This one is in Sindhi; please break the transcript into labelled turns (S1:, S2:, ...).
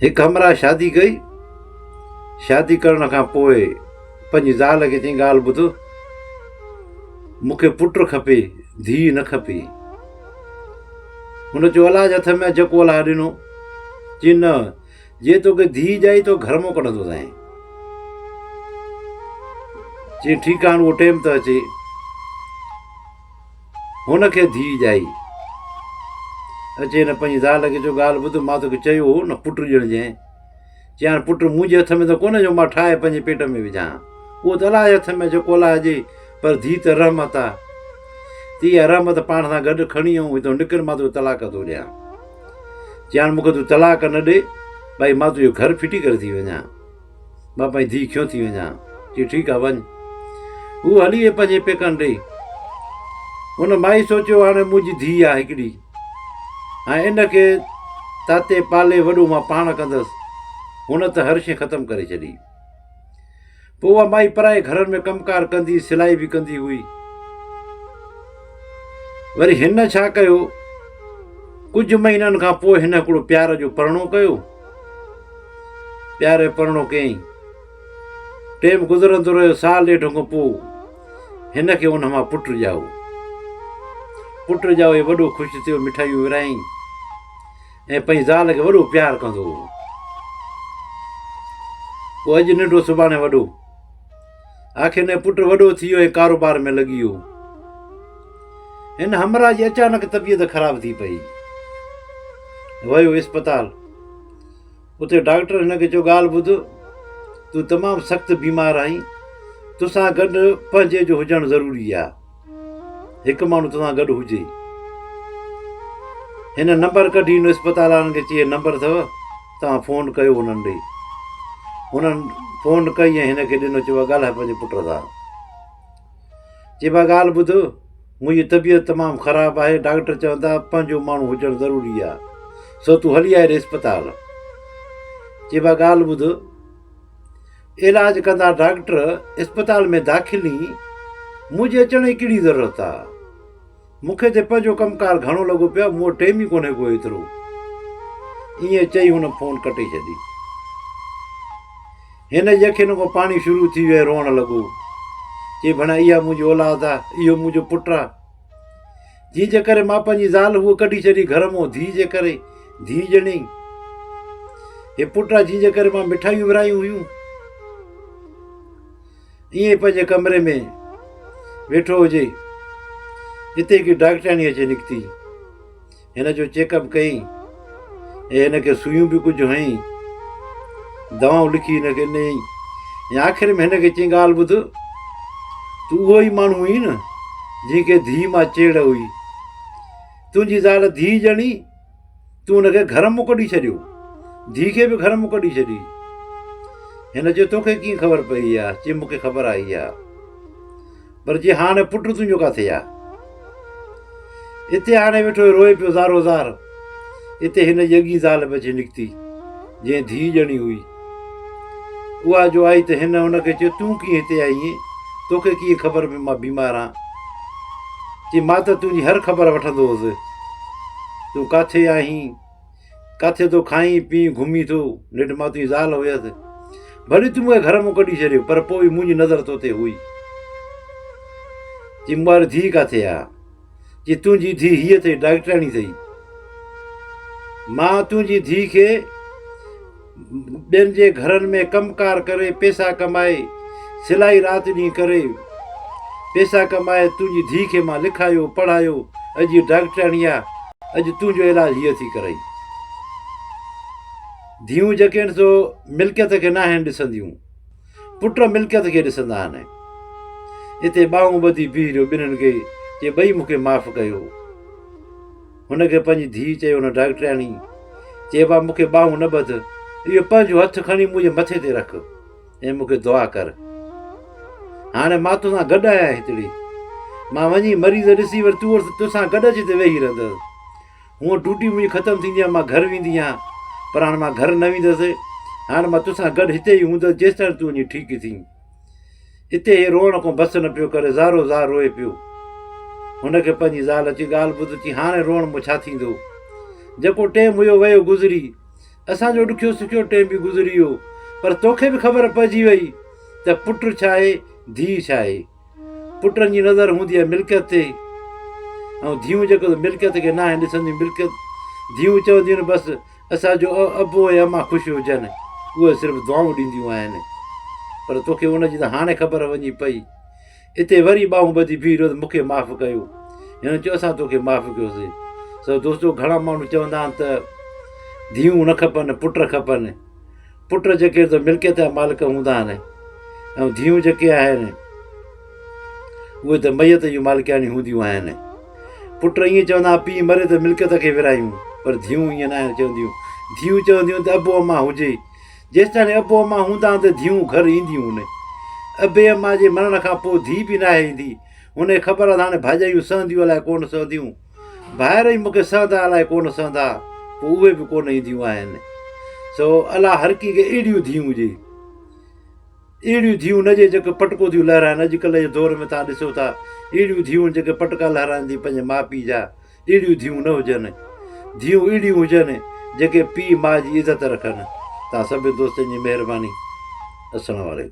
S1: هڪ همراهه شادي ڪئي. شادي ڪرڻ کان پوء پنهنجي زال کي چيائين ڳالهه ٻڌ، مون کي پٽ کپي، ڌيء نه کپي. هن چيو الله جي هٿ ۾ آهي، جيڪو الله ڏنو. چيائين نه، جي توکي ڌيء ڄائي تو گهر مان ڪڍندوسانء. چيائين ٺيڪ آهي، هاڻ اهو ٽيم ته اچي. هن کي ڌيء ڄائي. اچي هن پنهنجي زال کي چيو، ڳالهه ٻڌ، مان توکي چيو هو نه پٽ ڄڻجانء. چيائين، هاڻ پٽ منهنجي هٿ ۾ ته ڪونهي جو مان ٺاهي پنهنجي پيٽ ۾ وجهان. اهو ته الله جي هٿ ۾ آهي، جيڪو الله ڏي، پر ڌيء ته رحمت آهي. تي اها رحمت پاڻ سان گڏ کڻي ۽ هتان نڪر، مان توکي طلاق ٿو ڏيان. چيائين، هاڻ مون کي تون طلاق نه ڏي، ڀائي مان تنهنجو گهر ڦٽي ڪري ٿي وڃان. مان پنهنجي ڌيء کنيو ٿي وڃان. چي ٺيڪ آ وڃ. هوء هلي وئي پنهنجي پيڪن ڏي. هن مائي سوچيو هاڻي منهنجي ڌيء آ هڪڙي. هاڻي ان کي تاتي پالي وڏو مان پاڻ ڪندس. هن ته هر شيء ختم ڪري ڇڏي. پوء اها مائي پرائي گهرن ۾ ڪم ڪار ڪندي سلائي به ڪندي هئي. وري هن ڇا ڪيو ڪجهه مهينن کان پوء هن هڪڙو پيار جو پرڻو ڪيو. پياري پرڻو ڪيائين. ٽيم گذرندو رهيو، سال ڏيڍ کان پوء هن کي ان مان پٽ ڄائو. پٽ ڄائو هي وڏو خوش ٿيو، مٺايون ورهايائين ۽ پنهنجي زال کي وڏو پيار ڪندو هو. پوء اڄ ننڍو سڀاڻي وڏو. آخر هن پٽ وڏو ٿي ويو ۽ ڪاروبار ۾ لڳي ويو. هن همراهه جي اچانڪ طبيعت خراب ٿي پئي. ويو اسپتال. اتي ڊاڪٽر هن کي چيو ڳالهه ٻڌ، تون تمام سخت بيمار آهين، توسان گڏ پنهنجي جو هجڻ ضروري آهي. هڪ ماڻهو توسان گڏ هجي. هن نمبر ڪڍي هن اسپتال وارن کي چيائين نمبر اٿو توهان فون ڪيو هنن ڏي. هنن فون ڪئي ۽ هن کي ڏنو چيو ڳالهاء پنهنجي پٽ سان. چي ڀاء ڳالهه ٻڌ منهنجي طبيعت تمام خراب آهي ڊاڪٽر چون ٿا پنهنجو ماڻهو هجڻ ضروري آهي سو تون هلي آء اسپتال. چي ڀاء ڳالهه ٻڌ علاج ڪندا ڊاڪٽر اسپتال ۾ داخل ئي منهنجي اچڻ جي ڪهڙي ضرورت آ مون کي ته پنهنجو ڪم ڪار گهڻو لڳو پيو آ مون وٽ ٽيم ئي ڪونهي ڪو ايترو. ائين چئي هن فون ڪٽي ڇڏي. هن جي اکين کان پاڻي شروع ٿي ويو ۽ روئڻ لڳو. چي ڀڻا اها منهنجي اولاد آ، اهو منهنجو پٽ آ. جنهن جي ڪري مان پنهنجي زال هوء ڪڍي ڇڏي گهر مان، ڌيء جي ڪري، ڌيء ڄڻيئي. هي پٽ آ جنهن جي ڪري مان مٺايون ورهايون هيون. ائين ئي پنهنجي ڪمري ۾ ويٺو هجي، اتي هڪ ڊاڪٽرياڻي اچي نڪتي. هن جو چيڪ اپ ڪيائين ۽ هن کي سوئيون به ڪجهه هنئين، دوائون لکي هن کي ڏنائين ۽ آخر ۾ هن کي چيائين ڳالهه ٻڌ، تون اهو ئي ماڻهو هئين نه جنهن کي ڌيء مان چيڙ هئي. تنهنجي زال ڌيء ڄڻي، تون هن کي گهر مان ڪڍي ڇڏيو. ڌيء کي به گهر مان ڪڍي ڇڏي. هن چيو توکي ڪيئن خبر پئي آ؟ چي مون کي خبر آئي آ. پر جي هاڻي پٽ تنهنجو ڪاٿي آ؟ اتي هاڻي ويٺو روئي پيو زارو زار. اتي هن جي اڳين زال به اچي نڪتي، جنهن ڌيء ڄڻي هئي. اها جو آئي ته هن هن کي چيو، تون ڪيئن هتي آئينء؟ توکي ڪيئن خبر پئي مان بيمار آهيان؟ چي مان ته تنهنجي هر خبر وٺندو هوس. تون ڪاٿي آهين؟ ڪاٿي ٿو کائين پيئين گهمين ٿو؟ نيٺ مان تنهنجي زال هيس. ڀلي تون مون کي گهر مان ڪڍي ڇڏيو، پر پوء به منهنجي نظر تو تي هئي. چي مون واري ڌيء ڪاٿي آ؟ چي تنهنجي ڌيء هيء اٿئي، ڊاڪٽرياڻي اٿئي. مان تنهنجي ڌيء کي ٻين جي گهرن ۾ ڪم ڪار ڪري پيسا ڪمائي، سلائي رات ڏينهن ڪري پيسا ڪمائي تنهنجي ڌيء کي مان لکايو پڙهايو، اڄ هيء ڊاڪٽرياڻي آ، اڄ تنهنجو علاج هيء ٿي ڪرائي. ڌيئون جيڪي آهن سو ملڪيت کي ناهن ڏسنديون، پٽ ملڪيت کي ڏسندا آهن. اتي ٻانهون ٻڌي بيهي رهيو ٻنهين کي چي ٻئي مون کي معاف ڪيو. هن کي پنهنجي ڌيء چيو هن ڊاڪٽرياڻي چي ابا مون کي ٻانهون نه ٻڌ، اهو پنهنجو هٿ کڻي منهنجي مٿي تي رک ۽ مون کي دعا ڪر. هاڻي مان توسان گڏ آهيان هتڙي. مان وڃي مريض ڏسي وري توسان گڏ اچي هتي ويهي رهندس. هونء ڊيوٽي منهنجي ختم ٿيندي آهي مان گهر ويندي آهيان پر هاڻي مان گهر نه ويندس هاڻي مان توسان گڏ هتي ئي هوندس جيستائين تون وڃي ٺيڪ ٿين. اتي هي روئڻ کان بس نه پيو ڪري زارو زار روئي پيو. هن کي پنهنجي زال اچي ڳالهه ٻڌ چي هاڻي روئڻ مون ڇا ٿيندو. جيڪو ٽيم هيو ويو گذري. اسان جو ڏکيو سکيو ٽيم به گذري ويو پر توکي به خبر پئجي وئي ته پٽ ڇا آهي ڌيء ڇا آهي. پٽن جي نظر هوندي آهي ملڪيت تي ۽ ڌيئون جيڪو ملڪيت کي ناهن ڏسنديون ملڪيت ڌيئون چونديون آهن بس اسان جو ابو ۽ امان خوش هجن اهي صرف دعائون ڏينديون آهن پر توکي ان جي ته هاڻي خبر وڃي پئي اتي وري ٻانهون ٻڌي بيهي رهيو ته مون کي معاف ڪيو. هن چيو اسان توکي معاف ڪيوسين. سو دوستو گهڻا ماڻهو چوندا آهن ته ڌيئون نه کپن پٽ کپن. پٽ جيڪي ته ملڪيت جا مالڪ هوندا آهن ۽ ڌيئون جيڪي آهن اهي ته ميت جون مالڪياڻيون هونديون آهن. پٽ ائين چوندا آهن پيء مري ته ملڪيت کي ورهايون پر ڌيئون ائين ناهن چونديون. ڌيئون چونديون ته ابو امان هجي جيستائين ابو امان هوندا آهن ته ڌيئون گهر اينديون نه. ابي امان جي مرڻ کان پوء ڌيء به ناهي ايندي. هن کي خبر آهي ته هاڻي ڀاڄايون سهنديون الائي ڪونه سهنديون. ڀائر ئي مون کي سهندا الائي ڪونه سهندا. پوء اهي به ڪونه اينديون آهن. سو الله هر ڪنهن کي اهڙيون ڌيئون ڏي. اهڙيون ڌيئون نه ڏي جيڪي پٽڪو ٿيون لهرائن. اڄڪلهه جي دور ۾ توهان ڏسو ٿا اهڙيون ڌيئون جيڪي پٽڪا لهرائن ٿيون پنهنجي ماء پيء جا. اهڙيون ڌيئون نه هجن، ڌيئون اهڙيون هجن جيڪي پيء ماء جي عزت رکن. توهان سڀني دوستن جي مهرباني. السلام عليڪم.